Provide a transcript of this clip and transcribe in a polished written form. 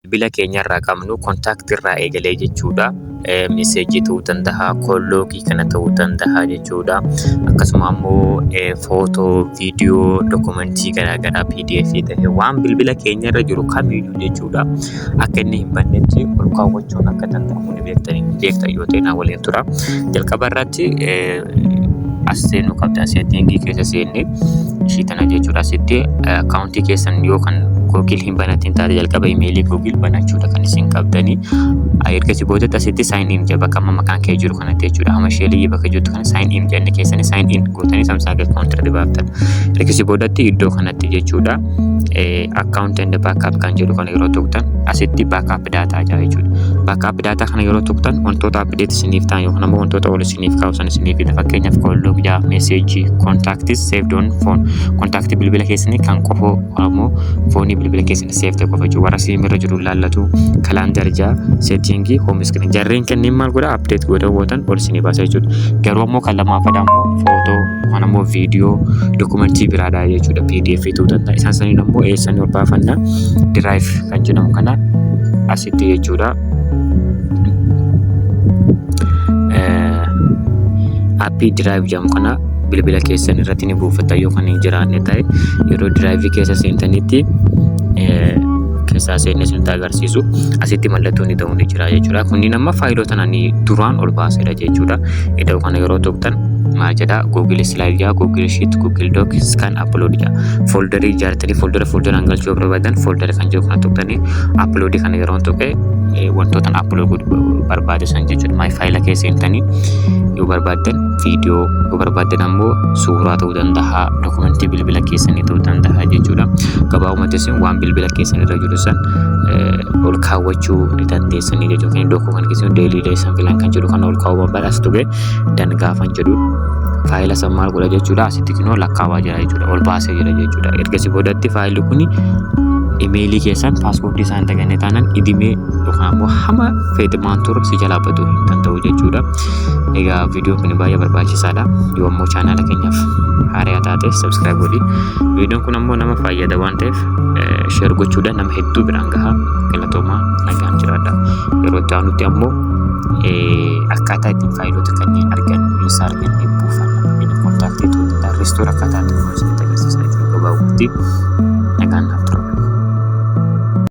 Bilbila keenyarraa qabnu contact irraa eegalee jechuudha. Message ta'uu danda'a, call log kana ta'uu danda'a jechuudha. Akkasuma ammoo footoo, viidiyoo, dokumentii garaagaraa PDF ta'e waan bilbila keenyarra jiru kamiyyuu jechuudha. Akka inni hin bannetti ol kaawwachuun akka danda'amu ni beektanii beektan yoo ta'e naa waliin tura. Jalqaba irratti as seenuu qabdan setting keessa seennee ishii tana jechuudha. Asitti akkaawuntii keessan yoo kan Google hin banatin taate jalqaba imeelii Google banachuudha kan isin qabdanii. Ergasii boodatti asitti sign in jedha bakka amma maqaan kee jiru kanatti jechuudha. Amma ishee liyyii bakka jirtu kana sign in jenne keessanii sign in gootanii Samsung account irratti baaftan. Ergasii boodatti iddoo kanatti jechuudha. Account and backup kan jedhu kana yeroo tuqxan asitti backup data jira jechuudha. Backup data kana yeroo tuqxan wantoota update isiniif ta'an yookaan ammoo wantoota ol isiniif kaa'u san isiniif fida. Fakkeenyaaf call log jaa, message, contacts saved on phone, contact bilbila keessanii kan qofoo ammoo foonii bilbila keessanii save ta'e qofa jechuudha. Warra SIM irra jiru laallatu calendar jaa, setting, home screen jarreen kanneen maal godha update godha gootan ol isinii baasa jechuudha. Garuu ammoo kan lammaffadha ammoo footoo yookaan ammoo viidiyoo dokumentii biraadha jechuudha. PDF ta'uu danda'a. Isaan saniin ammoo eessanii ol baafanna? Drive kan jedhamu kana asitti jechuudha. Aappii Drive jedhamu kana bilbila keessan irratti ni buufatta yoo kan hin jiraanne ta'e yeroo Drive keessa seentanitti keessaa seenne isinitti agarsiisu asitti mallattoon ida'uu ni jira jechuudha. Kunniin amma faayilota ani duraan ol baasedha jechuudha. Ida'uu kana yeroo tuqxan maal jedha? Google Slide jedha, Google Sheet, Google Doc, Scan, Upload jedha. Fooldarii ijaartanii fooldara fooldaraan galchuu yoo barbaadan fooldara kan jiru kana tuqxanii upload kana yeroo tuqe wantoota upload godhu barbaade san jechuudha. My faayila keessa seentanii yoo barbaaddan viidiyoo yoo barbaaddan ammoo suuraa ta'uu danda'a, dokumentii bilbila keessanii ta'uu danda'a jechuudha. Gabaabumatti isin waan bilbila keessan irra jiru san ol kaawwachuu ni dandeessanii jechuudha. Iddoo kana keessatti daily lesson plan kan jedhu kana ol kaawwuu barbaada as tuqee dan gaafan jedhu faayila san maal godha jechuudha. Asitti kinoo lakkaawaa jira jechuudha. Ol baasee jira jechuudha. Ergasii boodatti faayilli kuni imeelii keessan paaswoordii isaan daganne taanaan idimee yookaan ammoo hama feeximaan turu si jalaa baduu hin danda'u jechuudha. Egaa viidiyoon kun baay'ee barbaachisaadha. Yoo ammoo chaanaala keenyaaf haaraa taate subscribe godhi. Viidiyoon kun ammoo nama fayyada waan ta'eef share gochuudhaan nama hedduu biraan gaha. Galatoomaa, nagaan jiraadha. Yeroo itti aanutti ammoo akkaataa ittiin faayilota kanneen argannu eessa arganne buufanna kontaaktii ta'uu danda'a. Restore akkaataa itti goonu isinitti agarsiisa jechuudha gabaabumatti. Nagaan naaf